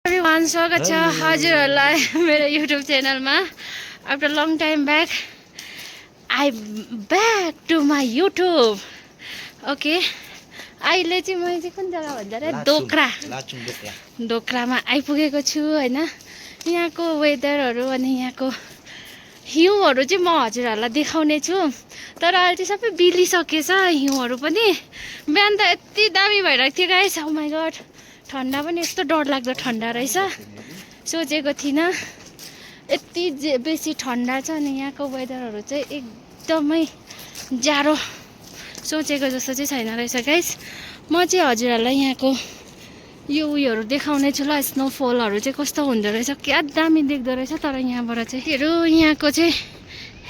Everyone स्वागत छ हजुरहरूलाई मेरो युट्युब च्यानलमा। After long time back I back to my YouTube. Okay, अहिले चाहिँ मैले चाहिँ कुन जग्गा भन्छ अरे दोक्रामा आइपुगेको छु होइन। यहाँको वेदरहरू अनि यहाँको हिउँहरू चाहिँ म हजुरहरूलाई देखाउने छु। तर अहिले चाहिँ सबै बिलिसकेछ हिउँहरू पनि। बिहान त यति दामी भइरहेको थियो गाइस, ओ माई गड। ठन्डा पनि यस्तो डरलाग्दो ठन्डा रहेछ, सोचेको थिइनँ यति बेसी ठन्डा छ। अनि यहाँको वेदरहरू चाहिँ एकदमै जाडो, सोचेको जस्तो चाहिँ छैन रहेछ गाइस। म चाहिँ हजुरहरूलाई यहाँको यो उयोहरू देखाउने छु ल, स्नोफलहरू चाहिँ कस्तो हुँदो रहेछ, क्या दामी देख्दो रहेछ। तर यहाँबाट चाहिँ यहाँको चाहिँ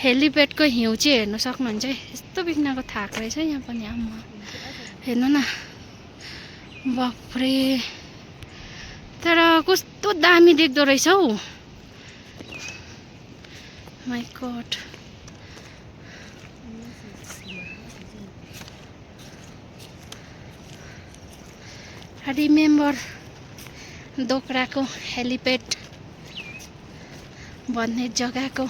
हेलिप्याडको हिउँ चाहिँ हेर्नु सक्नुहुन्छ है, यस्तो बिग्नाको थाक रहेछ यहाँ पनि। आम्मा हेर्नु न, बाफ्रे, तर कस्तो दामी देख्दो रहेछ हौ, माई गॉड। रिमेम्बर दोक्राको हेलिप्याड भन्ने जग्गाको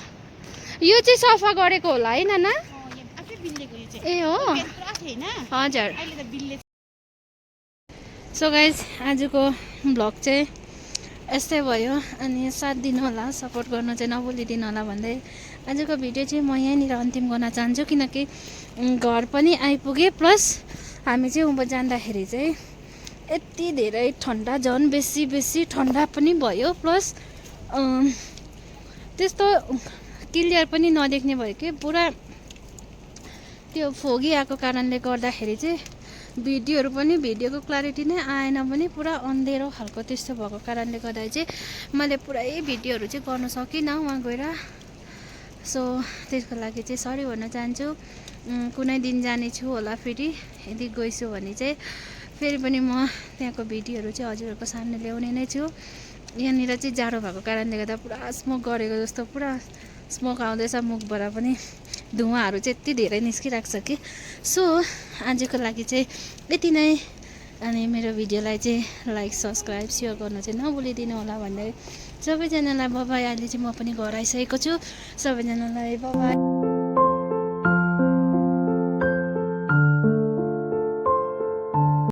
यो चाहिँ सफा गरेको होला है नाना? ए हो, हजुर। सो गाइज, आजको भ्लग चाहिँ यस्तै भयो। अनि साथ दिनु होला, सपोर्ट गर्नु चाहिँ नभुलिदिनु होला भन्दै आजको भिडियो चाहिँ म यहीँनिर अन्तिम गर्न चाहन्छु। किनकि घर पनि आइपुगेँ, प्लस हामी चाहिँ उँभो जाँदाखेरि चाहिँ यति धेरै ठन्डा, झन् बेसी ठन्डा पनि भयो। प्लस त्यस्तो क्लियर पनि नदेख्ने भयो कि, पुरा त्यो फोगी आएको कारणले गर्दाखेरि चाहिँ भिडियोको क्ल्यारिटी नै आएन पनि, पुरा अँधेरो खालको त्यस्तो भएको कारणले गर्दा चाहिँ मैले पुरै भिडियोहरू चाहिँ गर्न सकिनँ वहाँ गएर। सो त्यसको लागि चाहिँ सरी भन्न चाहन्छु। कुनै दिन जानेछु होला फेरि, यदि गइछु भने चाहिँ फेरि पनि म त्यहाँको भिडियोहरू चाहिँ हजुरहरूको सामने ल्याउने नै छु। यहाँनिर चाहिँ जाडो भएको कारणले गर्दा पुरा स्मोक गरेको जस्तो पुरा स्मोक आउँदैछ मुखबाट पनि, धुवाँहरू चाहिँ यति धेरै निस्किरहेको छ कि। सो आजको लागि चाहिँ यति नै। अनि मेरो भिडियोलाई चाहिँ लाइक, सब्सक्राइब, सेयर गर्नु चाहिँ नभुलिदिनु होला भन्दै सबैजनालाई बाइ। अहिले चाहिँ म पनि घर आइसकेको छु, सबैजनालाई बाइ।